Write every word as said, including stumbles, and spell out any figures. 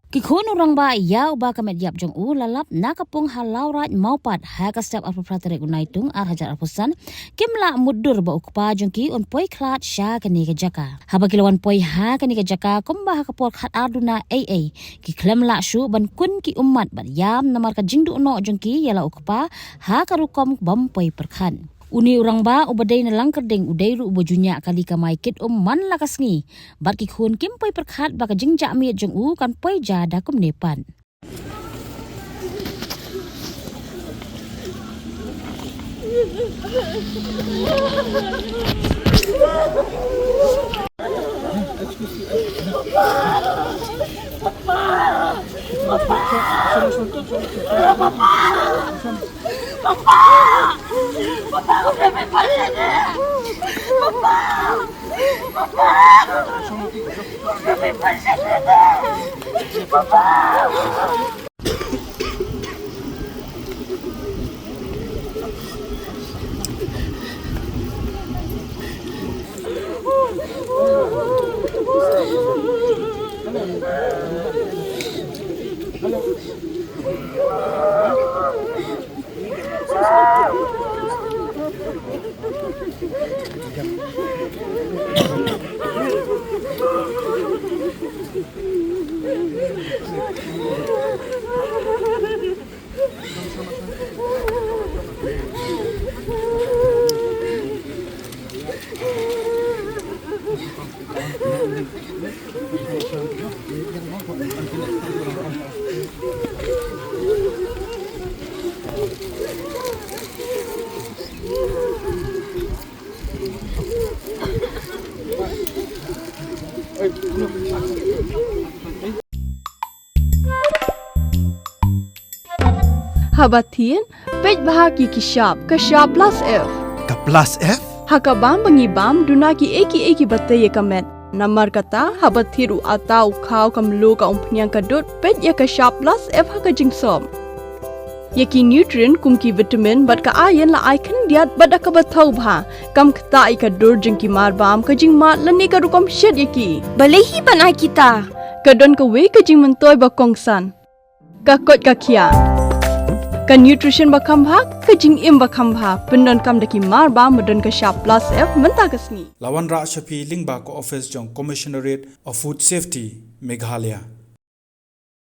Ki khun u rangbah ïa uba ka met ïap jong u la lap na ka pung ha Lawraid Mawpat ha ka step arphew phra tarik u Naitung ar hajar arphew san, kim lah mutdur ba u kpa jong ki un poi khlad sha kane ka jaka. Haba ki la wan poi ha kane ka jaka kumba ha ka por khatar duna eiei, ki khlem lah shuh ban kun ki ummat bad ïam namar ka jingduh noh jong ki ïa la u kpa ha ka rukom bym poi pyrkhat. Une u rangbah uba dei na Langkyrding u dei ruh uba ju ñiah kali kamai kit um man la ka sngi, bad ki khun kim poi pyrkhat ba ka jingjahmiet jong u kan poi ja da kumne pat. Haba thied, peit bha ïa ki shap, ka shap plus F. Ka plus F? Ha ka bam ba ngi bam, duna kiei kiei kiba tei ïa ka met. Namar kata, haba thied u atta, u khaw, ka mluh, ka umphniang, ka dud, peit ïa ka shap plus F ha ka jingsop. Ïa ki nutrient kum ki vitamin bad ka iron la ai khyndiat bad da kaba thaw bha. Kam ktah ïa ka dur jong ki marbam, ka jingmad lane ka rukom shet ïa ki. Balei hi ban ai kita? Ka don kawei ka jingmyntoi ba kongsan. Ka koit ka khiah. Ka nutrition ba kham bha, ka jingim ba kham bha. Pyndonkam da ki marbam ba don ka shap plus F mynta ka sngi. La wanrah sha phi lyngba ka office jong Commissionerate of Food Safety, Meghalaya.